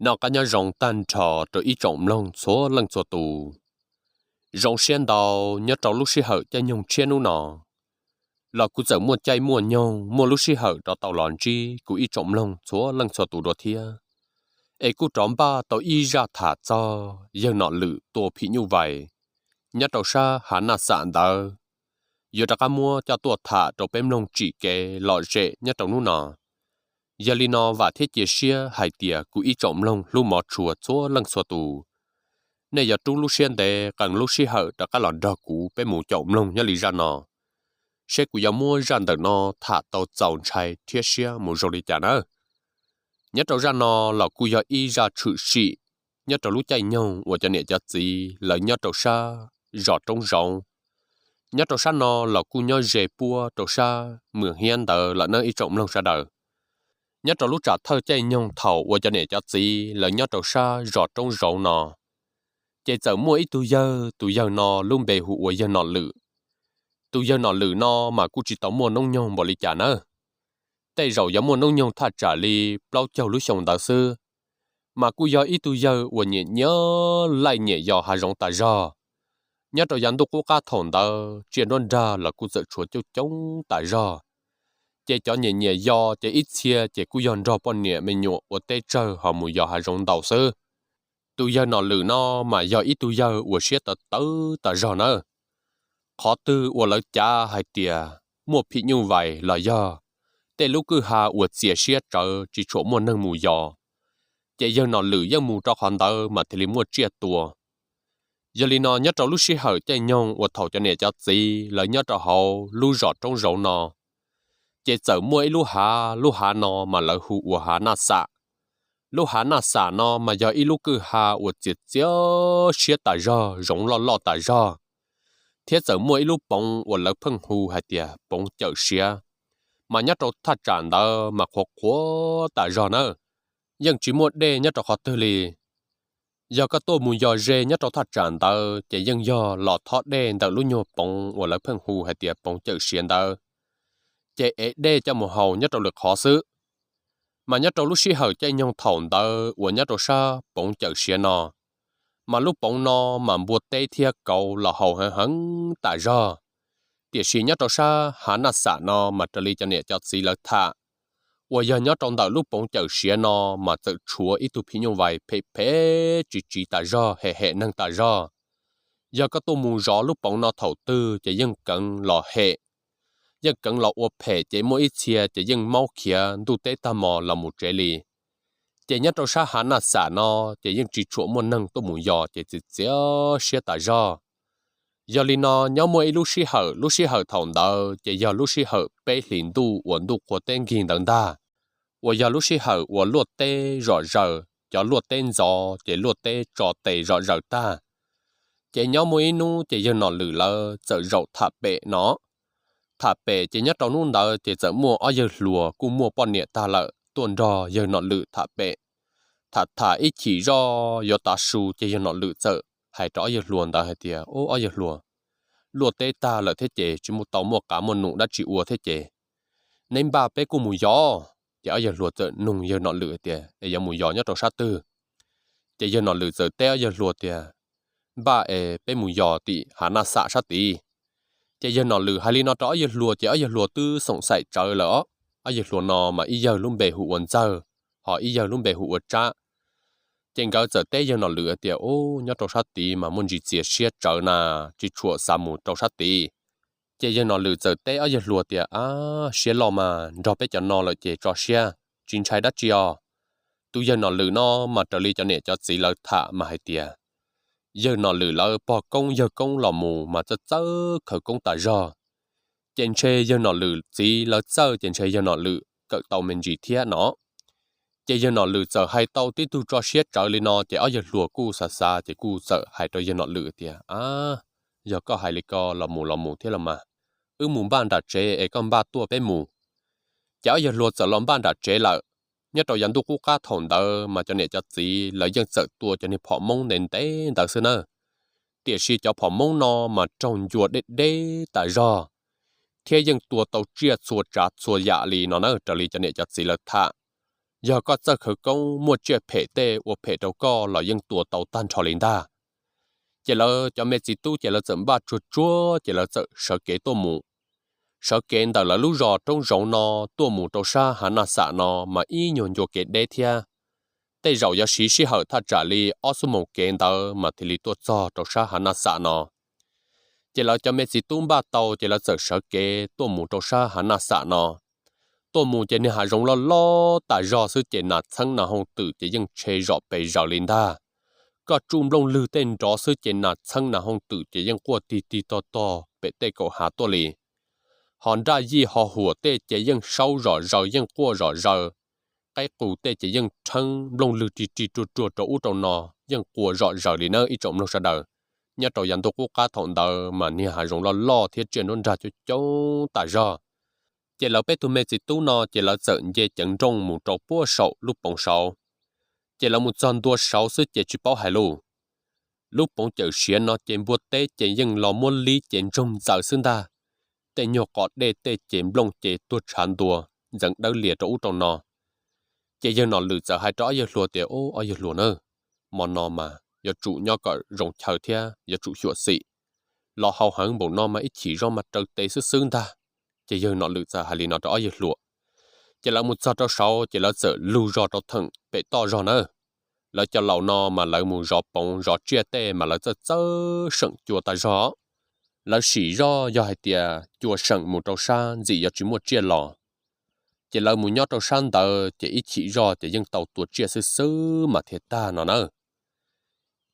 Noj qab nyob zoo tag nrho rau ib tsoom mloog txhua leej txhua tus. Zoo siab ntau, nyob rau lub sij hawm caij nyoog tshiab hnub no los kuv txawm muaj caij muaj nyoog muaj lub sij hawm rov tau los ntsib kuv ib tsoom mloog txhua leej txhua tus dua thiab. Es kuj rov npaj tau ib zaj tham txog yawg Nom Lwm tua phim nyuj vais nyob rau sab Hav Naj Xam ntawd, yuav rov qab muab coj tuaj tham rau peb mloog tsim kev lom zem nyob rau hnub no. Yog li no vam thiab cia siab hais tias kuv ib tsoom mloog hlub mov tshua txhua leej txhua tus, nej yuav rub lub siab ntev qee lub sij hawm rov qab los nrog kuv peb mus caum mloog nyob li zaj no, seb kuv yuav muab zaj ntawm no tham tau txaus ntshai thiab siab mus zoo li cas nawb. Nyob rau zaj no los kuj yog ib zaj tshwm sim nyob rau lub caij nyoog uas cov niam cov txiv lawv nyob rau sab zos Roob Zoov. Nyob rau sab no los kuj nyob ze puab rau sab Mws Hiab ntawd lawm nawb ib tsoom mloog sawv daws. Nyob rau lub tsam thawj caij nyoog thaum uas cov niam cov txiv lawv nyob rau sab zos Roob Zoov no, ces txawm muaj ib tug yawg, tus yawg no lub npe hu ua yawg Nom Lwm. Tus yawg Nom Lwm no mas kuj tsis tau muaj noob nyoog npaum li cas nawb. Tej zaum yuav muaj noob nyoog thaj tsam li plaub caug lub xyoo ntawd xwb, mas kuj yog ib tug yawg uas nyiam nyiam laij nyiam yos hav zoov tas zog. Nyob rau yav ntuj qub qab thaum ntawd tsiaj nruab nrag los kuj txawm tshuav coob coob tas zog, ces cov nyiam nyiam yos ces ib txhia ces kuj yog nrog poj niam me nyuam ua teb tsawg ho mus yos hav zoov ntau xwb. Tus yawg Nom Lwm no mas yog ib tug yawg uas siab tawv tawv tas zog nawb. Qhov twg uas lawv cav hais tias muaj phim nyuj vais los yog tej lub kwj ha uas txias siab tsawv tsis tshua muaj neeg mus yos, ces yawg Nom Lwm yeej mus rau qhov ntawd mas thiaj li muaj tsiaj tua. Yog li no nyob rau lub sij hawm caij nyoog uas thaum cov niam cov txiv lawv nyob rau hauv lub zos Roob Zoov no, ces txawm muaj ib lub hav, lub hav no mas lawv hu ua Hav Naj Xam. Lub Hav Naj Xam no mas yog ib lub kwj ha uas txias txias siab tas zog, zoov loj loj tas zog, thiab txawm muaj ib lub poov uas lawv pheej hu hais tias Poov Cawm Siav, mas nyob rau thaj tsam ntawd mas qhuav qhuav tas zog nawb, yeej tsis muaj dej nyob rau qhov twg li. Yog koj tuaj mus yos ze nyob rau thaj tsam ntawd ces yeej yog los thob dej ntawm lub nyuag poov uas lawv pheej hu hais tias Poov Cawm Siav ntawd, ces ev dej coj mus haus nyob rau lwm qhov xwb. Mas nyob rau lub sij hawm caij nyoog thaum ntawd uas nyob rau sab Poov Cawm Siav no, mas lub poov no mas npua teb thiab kauv los haus heev heev tas zog. Tiam sis nyob rau sab Hav Naj Xam no mas raws li cov niam cov txiv lawv tham, uas yog nyob rau ntawm lub Poov Cawm Siav no mas txawm tshuav ib tug phim nyuj vais phem phem tsiv tsiv tas zog, hem hem neeg tas zog. Yog koj tuaj mus zov lub poov no thaum twg ces yeej keev los hem, yeej keev los ua phem ces muaj ib txhia ces yeej maub khiav ntuj teb tag hmo los mus tsev li. Ces nyob rau sab Hav Naj Xam no ces yeej tsis tshua muaj neeg tuaj mus yos ces txias txias siab tas zog. Yog li no nyob muaj ib lub sij hawm, lub sij hawm thaum ntawd ces yog lub sij hawm peb hlis ntuj uas ntuj qhua teb nkig ntawd ntag, uas yog lub sij hawm uas luaj teb zom zaws, cov luaj teb ntxov ces luaj teb tso tes zom zaws tag. Ces nyob muaj ib hnub ces yawg Nom Lwm lawv txawm zaum tham pem no. Tham pem ces nyob rau hnub ntawd ces txawm muaj ob yawg hluas kuj muaj poj niam tag lawm tuaj nrog yawg Nom Lwm tham pem. Tham tham ib chim zoj yuav tav su ces yawg Nom Lwm txawm hais rau ob yawg hluas ntawd hais tias, Ub, ob yawg hluas, luaj teb tag lawm thiab ces tsis muaj tau muaj qav muaj num dab tsi ua thiab ces neb npaj peb kuj mus yos. Ces ob yawg hluas txawm nug yawg Nom Lwm tias, Es yuav mus yos nyob rau sab twg? Ces yawg Nom Lwm txawm teb ob yawg hluas tias, Npaj es peb mus yos tim Hav Naj Xam sab tid. Ces yawg Nom Lwm hais li no rau ob yawg hluas ces ob yawg hluas twb xoom xaim tsawv lawm os. Ob yawg hluas no mas ib yawg lub npe hu ua Ntxawg, ho ib yawg lub npe hu ua Tsab. Ces nkawd txawm teb yawg Nom Lwm tias, Ub, nyob rau sab tid mas muaj ntsis txias siab tsawv na, tsis tshua xav mus rau sab tid. Ces yawg Nom Lwm txawm teb ob yawg hluas tias, Ab, siab loj mas nrog peb cov no lawm ces tso siab, tsis ntshai dab tsi os. Tus yawg Nom Lwm no mas raws li cov niam cov txiv lawv tham mas hais tias, yawg Nom Lwm lawv pog koob yawg koob los mus mas txawj txawj khawv koob tas zog. Ces ntshe yawg Nom Lwm txiv lawv txawj ces ntshe yawg Nom Lwm kawm tau me ntsis thiab no. Ces yawg Nom Lwm txawm hais tau tib tug tso siab tsawv li no ces ob yawg hluas kuj xav xav ces kuj txawm hais rau yawg Nom Lwm tias, Ab, yog koj hais li ko los mus los mus thiab los mas, wb mus npaj nram tsev es koj npaj tuaj peb mus. Ces ob yawg hluas txawm los npaj nram tsev lawm. Nyob rau yav ntuj qub qab thaum ntawd mas cov niam cov txiv lawv yeej txawm tua cov niag phom Hmoob ntev ntev ntawd xwb na. Tiam sis cov phom Hmoob no mas raug ncua deb deb tas zog, thiab yeej tua tau tsiaj txhua tsav txhua yam li no na raws li cov niam cov txiv lawv tham. yog koj txawj khawv koob muaj tsiaj phem tej ua phem rau koj los yeej tua tau tag nrho li ntag. Ces lawv cov me txiv tub ces lawv txawm npaj tsuag tsuag ces lawv txawm sawv kev tuaj mus. Sawv kev ntawm lawv lub zos roob zoov no tuaj mus rau sab Hav Naj Xam no mas ib nyuag ncua kev deb thiab. Tej zaum yuav siv sij hawm thaj tsam li ob xuab moos kev ntawd mas thiaj li tuaj txog rau sab Hav Naj Xam no. Ces lawv cov me txiv tub npaj tau ces lawv txawm sawv kev tuaj mus rau sab Hav Naj Xam no. Tuaj mus ces niag hav zoov loj loj tas zog xwb ces nas txheeb nas hooj twm ces yeej tshe zom pes zaws li ntag. Koj tsuj nplooj lwg tej nrov xwb ces nas txheeb nas hooj twm ces yeej quaj tig tig tog tog pem tej kaum hav tuaj li. Ho nraj yij ho huam tej ces yeej saub zom zaws yeej quaj zom zaws. Qaib qus tej ces yeej rheeb nplooj lwg rig rig ruag ruag rau ub rau no, yeej quaj zom zaws li nawb ib tsoom mloog sawv daws. Nyob rau yav ntuj qub qab thaum ntawd mas niag hav zoov loj loj thiab tsiaj nruab nrag coob coob tas zog. Ces lawv peb tug me txiv tub no ces lawv txawm nce ceev nrooj mus rau puag saum lub poov saud. Ces lawv mus txog ntua saud xwb ces tsis paub hais lus. Lub poov cawm siav no ces npua teb ces yeej los muab lib ces ntsoog ntxaws xwb ntag. Tej nyuag qos dej tej ces nplooj ces tuag tshav ntua, ntxeev dawb lias rau ub rau no. Ces yawg Nom Lwm txawm hais rau ob yawg hluas tias, Ub, ob yawg hluas na, hmo no mas yuav tsum nyob kom zoo chaw thiab yuav tsum xyuam xim. Los haus heev npaum no mas ib chim zoj mas raws tes xwb xwb ntag. Ces yawg Nom Lwm txawm hais li no rau ob yawg hluas. Ces lawv mus txog rau saud ces lawv txawm lug zog rau theem pem toj zog na. Lawv cov laus no mas lawv mus zov poov zov tsiaj tej mas lawv txawj txawj seem cua tas zog. Lawv sim zoj yog hais tias cua seem mus rau sab ntxim yuav tsis muaj tsiaj los. Ces lawv mus nyob rau sab ntawd ces ib chim zoj ces yeej tau tua tsiaj xwb xwb mas thiaj tag no na.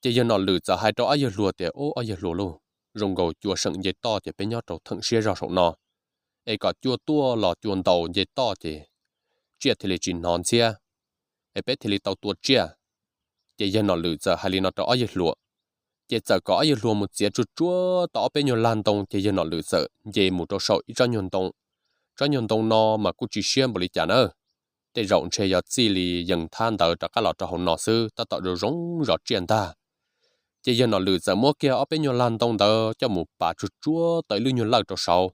Ces yawg Nom Lwm txawm hais rau ob yawg hluas tias, Ub, ob yawg hluas lauj, zoo nkaus cua seem nce toj ces peb nyob rau theem siab zog saum no, es kom cua tuaj los cua ntaus nce toj ces tsiaj thiaj li tsis hnov ntxhiab, es peb thiaj li tau tua tsiaj. Ces yawg Nom Lwm txawm hais li no rau ob yawg hluas. Ces txawm kom ob yawg hluas mus txiav tsuag tsuag tau ob peb nyuag lag ntoo ces yawg Nom Lwm txawm nce mus rau saum ib tsob nyuag ntoo. Tsob nyuag ntoo no mas kuj tsis siab npaum li cas na, tej zaum ntshe yog txij li yees thab ntawd rov qab los rau hauv no xwb tab tom zoo zoo zov tsiaj ntag. Ces yawg Nom Lwm txawm muab kiag ob peb nyuag lag ntoo ntawd coj mus pav tsuag tsuag tau ib lub nyuag lawj rau saud.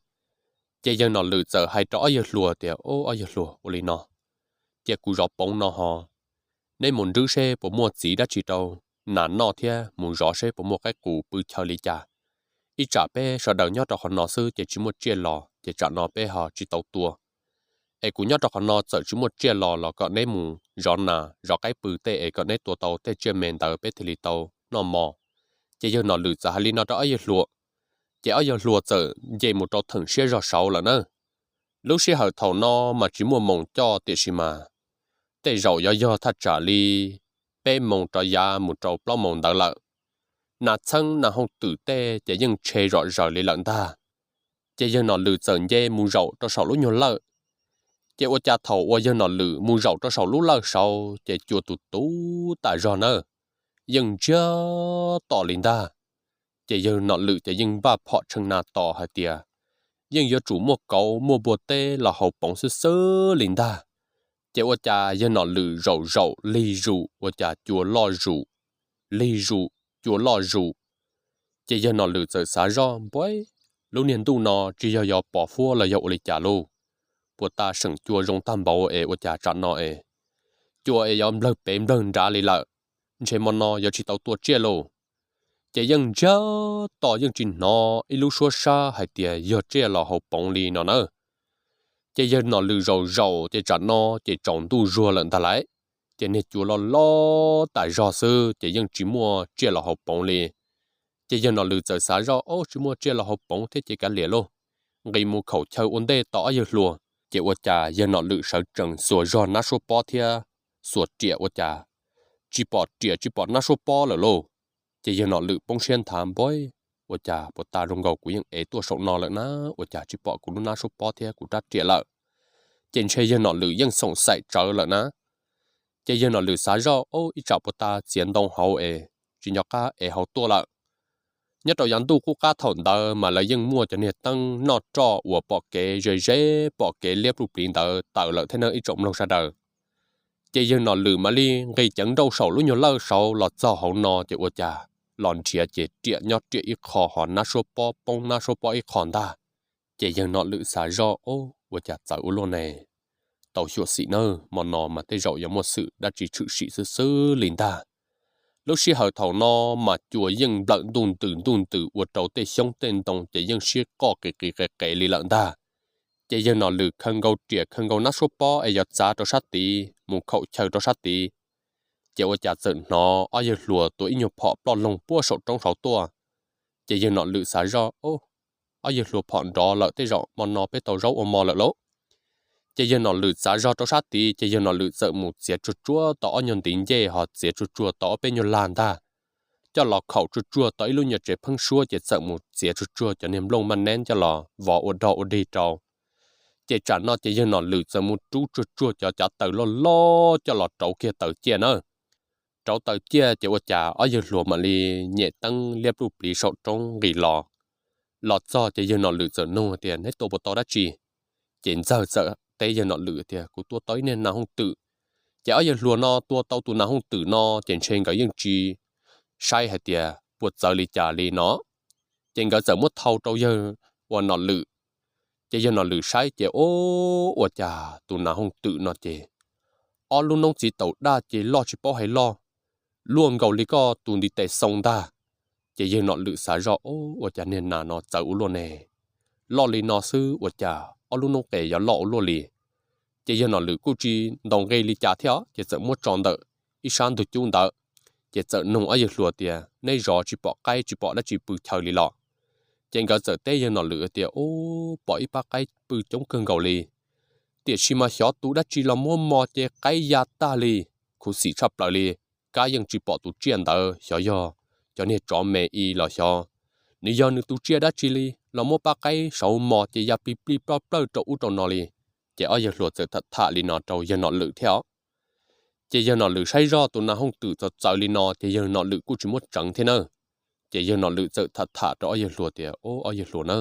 Ces yawg Nom Lwm txawm hais rau ob yawg hluas tias, Ub, ob yawg hluas, ua li no, cia kuv zov poov no ho neb mus nrwb seb puas muaj txiv dab tsi rau nas noj thiab mus zov seb puas muaj qaib qus pw chaw li cas. Ib tsam peb sawv daws nyob rau qhov no xwb ces tsis muaj tsiaj los ces tsam no peb ho tsis tau tua. Es kuv nyob rau qhov no txawm tsis muaj tsiaj los los kom neb mus zov nas zov qaib pw tej es kom neb tua tau tej tsiaj me ntawd peb thiaj li tau noj mov. Ces yawg Nom Lwm txawm hais li no rau ob yawg hluas. Ces ob yawg hluas txawm nce mus rau theem siab zog saud lawm na. Lub sij hawm thaum no mas tsis muaj moos coj tiam sis mas tej zaum yuav yog thaj tsam li peb moos rov yav mus rau plaub moos ntawd lawm. Nas txheeb nas hooj twm tej ces yeej tshe zom zaws li lawm ntag. Ces yawg Nom Lwm txawm nce mus zaum rau saum lub nyuag lawj. Ces ua cas thaum uas yawg Nom Lwm mus zaum rau saum lub lawj saud ces cua tus tus tas zog nawb, yeej ntsiag to li ntag. Ces yawg Nom Lwm ces yeej npaj phom tshee nas tos hais tias yeej yuav tsum muaj kauv muaj npua teb los haus poov xwb xwb li ntag. Ces ua cas yawg Nom Lwm zaum zaum lig zus ua cas cua loj zus, lig zus, cua loj zus. Ces yawg Nom Lwm txawm xav zoj, Npauj, lub niag ntuj no tsis yog yuav pos huab los yog ua li cas lauj? Puas tas seem cua zoo tag npaum es ua cas tsam no es cua es yuav nplawg pem nplawg nrad li lawm, ntshe hmo no yuav tsis tau tua tsiaj lauj. Ces yeej ntsiag to yeej tsis hnov ib lub suab sab hais tias yog tsiaj los haus poov li no na. Ces yawg Nom Lwm zaum zaum ces tsam no ces tsaus ntuj zuag lawm ntag lauj. Ces niag cua loj loj tas zog xwb ces yeej tsis muaj tsiaj los haus poov li. Ces yawg Nom Lwm txawm xav zoj, Ob, tsis muaj tsiaj los haus poov thiab ces kav liam lauj. Nqis mus khaum chaw ua ntej tos ob yawg hluas. Ces ua cas yawg Nom Lwm sawv tsees xuas zog nab suab pob thiab xuas riam ua cas tsis pom riam tsis pom nab suab pob lawm lauj. Ces yawg Nom Lwm poob siab nthav, Npauj, ua cas puas tas zoo nkaus kuv yeej ev tuaj saum no lawm na, ua cas tsis pom kuv lub nab suab pob thiab kuv rab riam lawm? Ces ntshe yawg Nom Lwm yeej xoom xaim tsawv lawm na. Ces yawg Nom Lwm xav zoj, Ob, ib tsam puas tas txiav ntoo hauv es tsis nco qab ev hauv tuaj lawm. Nyob rau yav ntuj qub qab thaum ntawd mas lawv yeej muaj cov niag teeb noj roj uas pom kev ze ze, pom kev liab pluj pliv ntawd tawm lawm thiab na ib tsoom mloog sawv daws. Ces yawg Nom Lwm mam li nqis ceev nrauj saum lub nyuag lawj saud los txog hauv no ces ua cas los nrhiav ces riam nyob riam ib qho ho nab suab pob poob nab suab pob ib qho ntag. Ces yawg Nom Lwm xav zoj, Ob, ua cas txawv ua luaj ne? tau xyuam xim nawb, hmo no mas tej zaum yuav muaj xwm dab tsi tshwm sim xwb xwb li ntag. Lub sij hawm thaum no mas cua yeej nplawm ntuj ntws ntuj ntws ua rau tej xyoob tej ntoo ces yeej sib qoj qis qis qev qev li lawm ntag. Ces yawg Nom Lwm khaws nkaus riam khaws nkaus nab suab pob es yuav txav rau sab tid mus khaum chaw rau sab tid, ces ua cas txawm hnov ob yawg hluas tua ib nyuag phom ploj loog puag saum roob saud tuaj. Ces yawg Nom Lwm xav zoj, ob yawg hluas phom nrov lawm tej zaum hmo no peb tau zaub ua mov lawm lauj. Ces yawg Nom Lwm txav zog rau sab tid ces yawg Nom Lwm txawm mus txiav tsuag tsuag tau ob nyuag ntiv ncej ho txiav tsuag tsuag tau ob peb nyuag lag ntag, coj los khaum tsuag tsuag tau ib lub nyuag tsev pheeb suab ces txawm mus txiav tsuag tsuag cov niag nplooj maj neb coj los vov ua dog ua dig rau. Ces tsam no ces yawg Nom Lwm txawm mus rub tsuag tsuag cov cav taws loj loj coj los rauv kiag taws ciaj na. Rauv taws ciaj ces ua cas ob yawg hluas mam li nyem teeb liab pluj pliv saum roob nqis los. Los txog ces yawg Nom Lwm txawm nug tias, Neb tua puas tau dab tsi? Ces ntxawg txawm teb yawg Nom Lwm tias, Kuv tua tau ib niag nas hooj twm. Ces ob yawg hluas no tua tau tus nas hooj twm no ces ntshe nkawd yeej tsis saib hais tias puas txawv li cas li no. Ces nkawd txawm muab thau rau yawg uas Nom Lwm. Ces yawg Nom Lwm saib ces, Ub, ua cas tus nas hooj twm no ces ob lub noob txiv taus daj ces loj tsis paub hais loj, luaj nkaus li koj tus ntiv tes xoo ntag. Ces yawg Nom Lwm xav zoj, Ub, ua cas niag nas no txawv ua luaj ne, loj li no xwb ua cas ob lub noob qes yuav loj ua luaj li. Ces yawg Nom Lwm kuj tsis ntaus nqi li cas thiab ces txawm muab tso ntawm ib sab ntug cub ntawd. Ces txawm nug ob yawg hluas tias, Neb zov tsis pom qaib tsis pom dab tsi pw chaw li los? Ces nkawd txawm teb yawg Nom Lwm tias, Ub, pom ib pab qaib pw coob kawg nkaus li, tiam sis mas xyov tus dab tsi los muab mos ces qaib ya tag li, khuv xim tshaj plaws li. Kab yeej tsis pom tus tsiaj ntawd, xyov yog cov niag tsov me i los xyov nws yog nws tus tsiaj dab tsi li los muab pab qaib saud mos ces ya plig plig ploj plawg rau ub rau no li. Ces ob yawg hluas txawm tham tham li no rau yawg Nom Lwm thiab os. Ces yawg Nom Lwm saib zoj tus nas hooj twm txawv txawv li no ces yawg Nom Lwm kuj tsis muab tseev thiab na. Ces yawg Nom Lwm txawm tham tham rau ob yawg hluas tias, Ub, ob yawg hluas na,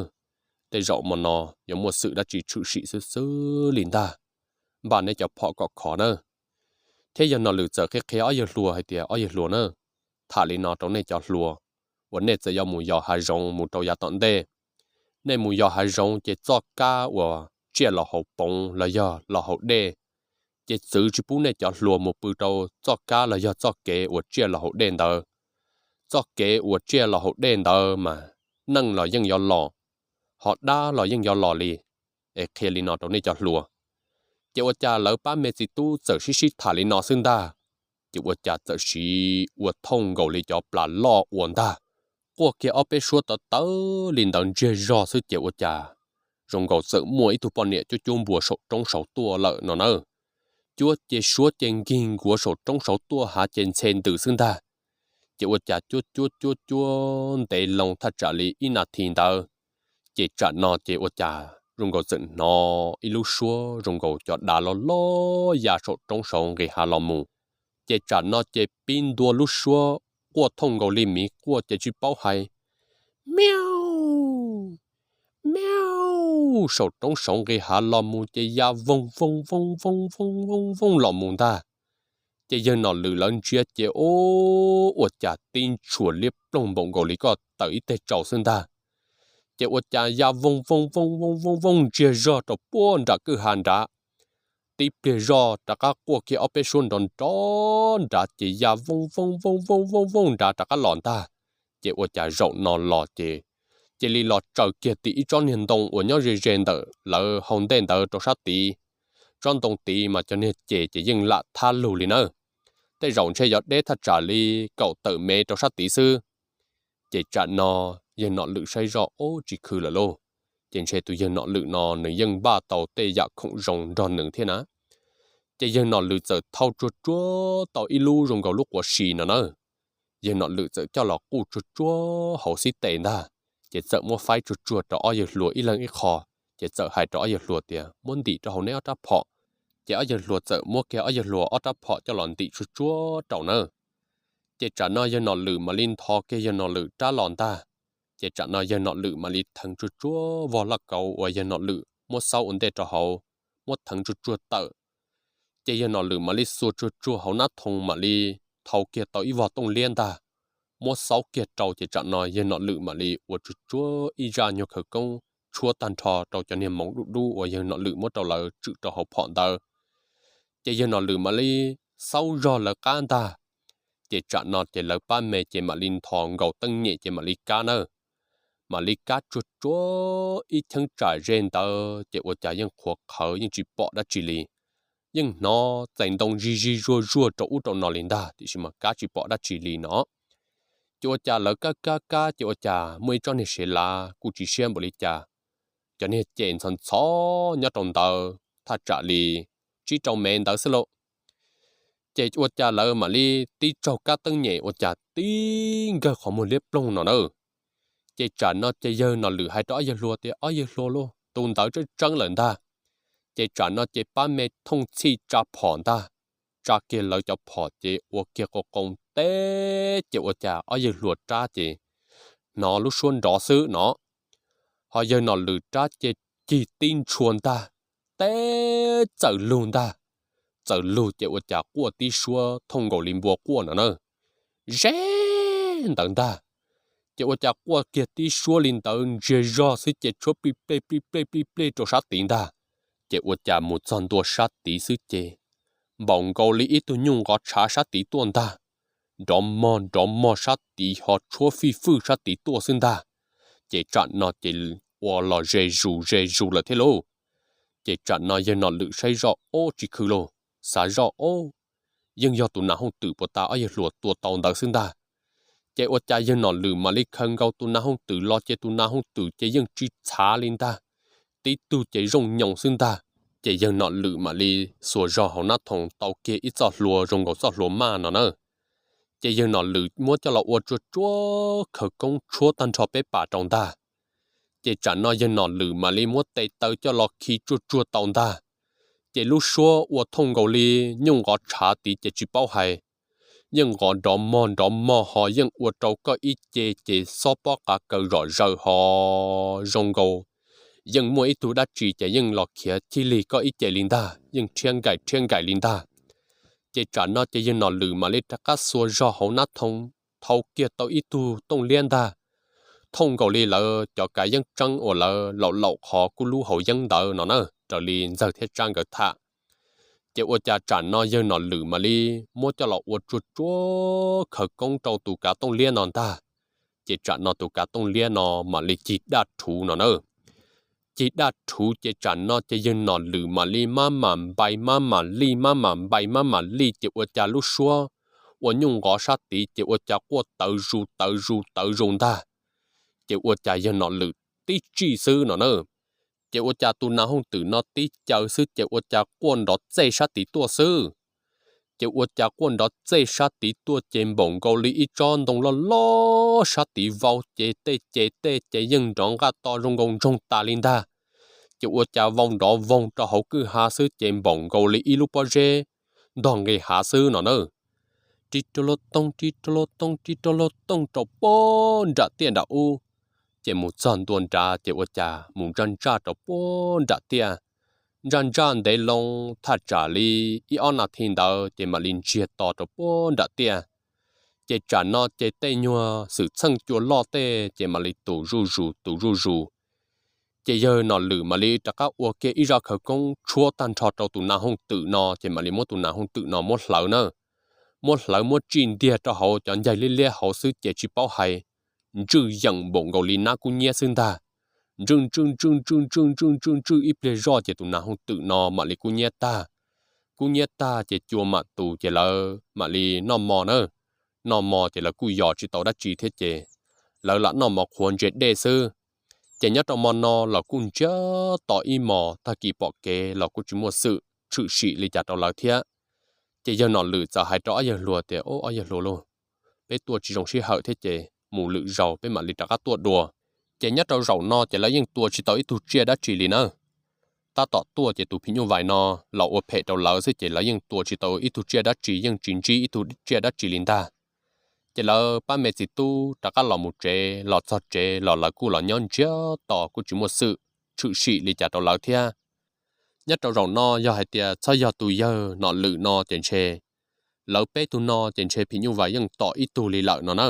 tej zaum hmo no yuav muaj xwm dab tsi tshwm sim xwb xwb li ntag, npaj neb cov phom kom khov na. Thiab yawg Nom Lwm txawm qhia qhia ob yawg hluas hais tias, Ob yawg hluas na, tham li no rau nej cov hluas uas nej txawm yuav mus yos hav zoov mus rau yav tom ntej. Nej mus yos hav zoov ces txoj kab uas tsiaj los hauv poov los yog los hauv dej, ces txwv tsis pub nej cov hluas mus pw rau txoj kab los yog txoj kev uas tsiaj los hauv dej ntawd. Txoj kev uas tsiaj los hauv dej ntawd mas neeg los yeej yuav los, ho dab los yeej yuav los li. Es qhia li no rau nej cov hluas. Ces ua cas lawv pab me txiv tub txawm sib sib tham li no xwb ntag, ces ua cas txawm siv ua thooj nkaus li cov plas loj ua ntag, quaj kiag ob peb suab tawv tawv li ntawd ntsiag zog xwb ces ua cas zoo nkaus txawm muaj ib tug poj niam cuab cuab npua saum roob saud tuaj lawm no na. Cuab ces suab ces nkig nkuav saum roob saud tuaj hav ces ntxhe ntws xwb ntag. Ces ua cas cuab cuab cuab cuab ntev loo thaj tsam li ib nas this ntawd, ces tsam no ces ua cas zoo nkaus txawm hnov ib lub suab zoo nkaus cov dav loj loj ya saum roob saud nqis hav los mus. Ces tsam no ces pib ntua lub suab quaj thooj nkaus li miv quaj ces tsis paub hais, Miau, miau, saum roob saud nqis hav los mus ces ya voog voog voog voog voog voog los mus ntag. Ces yawg Nom Lwm lawv ntsia ces ub, ua cas tib ntshuas liab ploog npaum nkaus li koj tawm ib teg tsaus xwb ntag. Ces ua cas ya voog voog voog voog voog voog ntsiag zog rau puag nram kwj ha nrad. Tib pliag zoj rov qab quaj kiag ob peb suab nrov nrov nrad ces ya voog voog voog voog voog voog nrad rov qab los ntag. Ces ua cas zaum no los ces cia li los tsaws kiag tim ib tsob niag ntoo uas nyob ze ze ntawm lawv hauv ntej ntawd rau sab tid. Tsob ntoo tid mas cov niag ces ces yeej lam thab lug li nawb. Tej zaum ntshe yog deb thaj tsam li kaum tawm mev rau sab tid xwb. Ces tsam no yawg Nom Lwm saib zoj ub tsis khw lawm lauj, ces ntshe tus yawg Nom Lwm no nws yeej npaj tau tej yam khoom zoo nrog nws thiab na. Ces yawg Nom Lwm txawm thau tsuag tsuag tau ib lub zoo nkaus lub quav si no na. Yawg Nom Lwm txawm coj los quj tsuag tsuag hauv xib tes ntag, ces txawm muab faib tsuag tsuag rau ob yawg hluas ib leeg ib qho, ces txawm hais rau ob yawg hluas tias, Muab ntim rau hauv neb ob rab phom. Ces ob yawg hluas txawm muab kiag ob yawg hluas ob rab phom coj los ntim tsuag tsuag rau na. Ces tsam no yawg Nom Lwm mam li ntho kiag yawg Nom Lwm rab los ntag. Ces tsam no yawg Nom Lwm mam li theev tsuag tsuag vog laj kauv uas yawg Nom Lwm muab xaub ua ntej rau hauv, muab theev tsuag tsuag tawm. Ces yawg Nom Lwm mam li xuas tsuag tsuag hauv nab thoo mam li thau kiag tau ib vog tooj liab ntag, muab xaub kiag rau ces tsam no yawg Nom Lwm mam li ua tsuag tsuag ib zaj nyuag khawv koob tshuab tag nrho rau cov niag moov dub dub uas yawg Nom Lwm muab rau lawv tswm rau hauv phom ntawd. Ces yawg Nom Lwm mam li xaub zog lawv qab ntag. Ces tsam no ces lawv pab me ces mam li nthos nkaus teeb nyem ces mam li kab nawb. Mam li kab tsuag tsuag ib cheeb tsam ze ntawd ces ua cas yeej qhuav qhawv yeej tsis pom dab tsi li. Yeej hnov txais ntoo zig zig zuag zuag rau ub rau no li ntag tiam sis mas kab tsis pom dab tsi li no. Ces ua cas lawv kab kab kab ces ua cas muaj ib tsob niag sev lav kuj tsis siab npaum li cas, cov niag ces ntxhov ntxhov nyob rau ntawd thaj tsam li tsib rau mev ntawd xwb lauj. Ces ua cas lawv mam li tib tsaug kab teeb nyem ua cas tib nkawg qhov muag liab ploog no na. Ces tsam no ces yawg Nom Lwm hais rau ob yawg hluas tias, ob yawg hluas lauj, tus ntawd tseeb tseeb lawm ntag. Ces tsam no ces pab me thooj txhij tsa phom ntag, tsa kiag lawv cov phom ces ua kiag qoo qoo teb ces ua cas ob yawg hluas rab ces hnov lub suab nrov xwb no. Ho yawg Nom Lwm rab ces cig tib ntshua ntag, teb txawm lug ntag. Txawm lug ces ua cas quaj tib suab thooj nkaus li npua quaj no na, ze ntawd ntag. Ces ua cas quaj kiag tib suab li ntawd ntsiag zog xwb ces tshuab plij plej plij plej plij plej rau sab tid ntag. Ces ua cas mus txog ntua sab tid xwb ces npaum nkaus li ib tug nyuj nqov tshav sab tid tuaj ntag, nrov mog nrov mog sab tid ho tshuab fij fwj sab tid tuaj xwb ntag. Ces tsam no ces ua los ze zus ze zus lawm thiab lauj. Ces tsam no yawg Nom Lwm saib zoj ob tsis khw lauj, xav zoj ob, yeej yog tus nas hooj twm puas tas ob yawg hluas tua tau ntawd xwb ntag. Ces ua cas yawg Nom Lwm mam li khaws nkaus tus nas hooj twm los ces tus nas hooj twm ces yeej tsis txhav li ntag, tib tug ces zooj nyoos xwb ntag. Ces yawg Nom Lwm mam li xuas zog hauv nab thoos tau kiag ib txoj hlua zoo nkaus txoj hlua maj no na. Ces yawg Nom Lwm muab coj los ua tsuag tsuag khawv koob tshuab tag nrho peb pas rau ntag. Ces tsam no yawg Nom Lwm mam li muab tes taw coj los khi tsuag tsuag tau ntag. Ces lub suab ua thooj nkaus li nyuj nqov tshav tid ces tsis paub hais, yeej nqov nrov mog nrov mog ho yeej ua rau koj ib ce ces xob pob qav kaws zom zaws ho zoo nkaus yeej muaj ib tug dab tsi ces yeej los khiav chij lig koj ib ce li ntag, yeej rhiab nkaim rhiab nkaim li ntag. Ces tsam no ces yawg Nom Lwm mam li rov qab xuas zog hauv nab thoos thau kiag tau ib tug tooj liab ntag, thooj nkaus li lawv cov kav yeeb tseeb uas lawv laum laum qhov kub lub hauv yeeb ntawd no na, raws li ntxawg thiab tsab nkawd tham. Ces ua cas tsam no yawg Nom Lwm mam li muab coj los ua tsuag tsuag khawv koob rau tus kav tooj liab no ntag. Ces tsam no tus kav tooj liab no mam li cig daj rhuv no na. Cig daj rhuv ces tsam no ces yawg Nom Lwm mam li mab mam npai mab mam lij mab mam npai mab mam lij ces ua cas lub suab ua nyuj nqov sab tid ces ua cas quaj tawv zus tawv zus tawv zus ntag. Ces ua cas yawg Nom Lwm tib tsij xwb no na, ces ua cas tus nas hooj twm no tib caw xwb ces ua cas quaj nrov txej sab tid tuaj xwb. Ces ua cas quaj nrov txej sab tid tuaj ces npaum nkaus li ib tsob ntoo loj loj sab tid vau ces tej ces tej ces yeej nrov nqaj to zoo nkaus ntsoog tas li ntag. Ces ua cas vau nrov voog rau hauv kwj ha xwb ces npaum nkaus li ib lub pob zeb ntog nqis hav xwb no na. Ris rau luag toog ris rau luag toog ris rau luag toog rau puag nram tiaj nram ub, ces mus txog ntua nrad ces ua cas mus ntsaj ntsaj rau puag nram tiaj, ntsaj ntsaj ntev loo thaj tsam li ib ob nas this ntawd ces mam li ntsiag to rau puag nram tiaj. Ces tsam no ces tej nyuag xwm txheej cua loj tej ces mam li tus zuj zus tus zuj zus. Ces yawg Nom Lwm mam li rov qab ua kiag ib zaj khawv koob tshuab tag nrho rau tus nas hooj twm no ces mam li muab tus nas hooj twm no muab hlawv na. Muab hlawv muab tsij ntiag rau hauv cov ncaig liab liab hauv xwb ces tsis paub hais, ntswj yeem npaum nkaus li nab kub nyiab xwb ntag. Ntswj ntswj ntswj ntswj ntswj ntswj ntswj ntswj ib pliag zoj ces tus nas hooj twm no mam li kub nyiab tag. Kub nyiab tag ces cua mam tus ces lawv mam li noj mov na. Noj mov ces lawv kuj yos tsis tau dab tsi thiab ces lawv lam noj mov qhuav ntse dej xwb. Ces nyob rau mo no los kuj ntsiag to ib hmos, tag kis pom kev los kuj tsis muaj xwm tshwm sim li cas rau lawv thiab. Ces yawg Nom Lwm txawm hais rau ob yawg hluas tias, Ob yawg hluas lauj, peb tuaj tsis zoo sij hawm thiab ces mus lwm zaus peb mam li rov qab tuaj dua. Ces nyob rau zaum no ces lawv yeej tua tsis tau ib tug tsiaj dab tsi li na. Tab tom tuaj ces tus phim nyuj vais no los ua phem rau lawv xwb ces lawv yeej tua tsis tau ib tug tsiaj dab tsi, yeej tsis ntsib ib tug tsiaj dab tsi li ntag. Ces lawv pab me txiv tub rov qab los mus tsev, los txog tsev los lawv kuj los nyob ntsiag to kuj tsis muaj xwm tshwm sim li cas rau lawv thiab. Nyob rau zaum no yog hais tias txhob yog tus yawg Nom Lwm no ces ntshe lawv peb tug no ces ntshe phim nyuj vais yeej tom ib tug li lawm no na.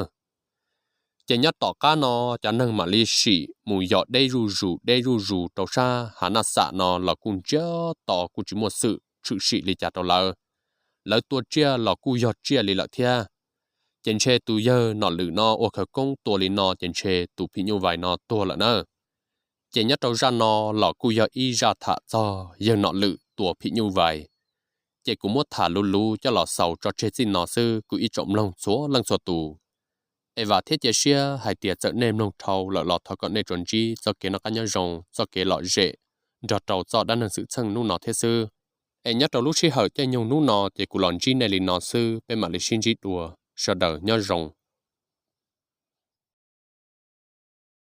Ces nyob tom qab no cov neeg mam li sim mus yos deb zuj zus deb zuj zus rau sab Hav Naj Xam no los kuj ntsiag to kuj tsis muaj xwm tshwm sim li cas rau lawv. Lawv tua tsiaj los kuj yog tsiaj li lawm thiab. Ces ntshe tus yawg Nom Lwm no ua khawv koob tua li no ces ntshe tus phim nyuj vais no tuag lawm na. Ces nyob rau zaj no los kuj yog ib zaj tham txog yawg Nom Lwm tua phim nyuj vais. Ces kuv muab tham luv luv coj los xaus tso tseg txij no xwb, kuv ib tsoom mloog txhua leej txhua tus. Es vam thiab cia siab hais tias txawm nej mloog dhau lawm los thov kom nej tsuas ntsib txoj kev noj qab nyob zoo, txoj kev lom zem nrog rau txoj dab neeg xwm txheej hnub no thiab xwb. Es nyob rau lub sij hawm caij nyoog hnub no ces kuv los ntsib nej li no xwb, peb mam li sib ntsib dua, sawv daws nyob zoo.